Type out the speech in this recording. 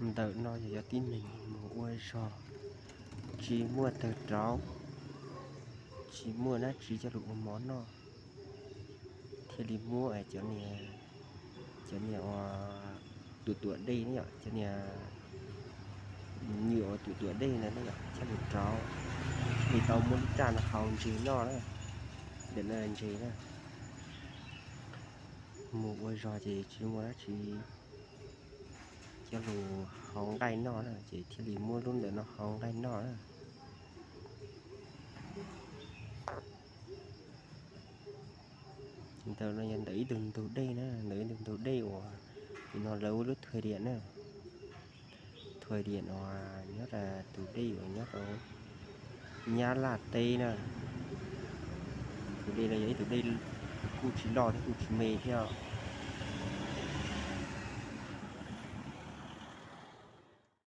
Ntawm no yog cov tib neeg mus ua zog tsis muaj tawg rauv, tsis muaj dab tsi coj los ua mov noj, thiaj li muab cov niag, cov niag uas tuam tuam dej ne yom, cov niag nyuam uas tuam tuam dej ntawd ne yom, coj los rauv, thiaj li tau muab lub raj no hau ntses noj na. Ntawm no ntses na. Mus ua zog ces tsis muaj dab tsi coj los hau nqaij noj na, ces thiaj li muab lub ntawm no hau nqaij noj na. Ntawm no yog ntawm ib tug ntug dej na, ntawm ib tug ntug dej uas nim no lawv ua lub thuam diam na. Thuam diam uas nyob rau tus dej uas nyob rau Nyab Laj teb na. Tus dej no yog ib tug dej kuj tsis loj thiab kuj tsis me thiab.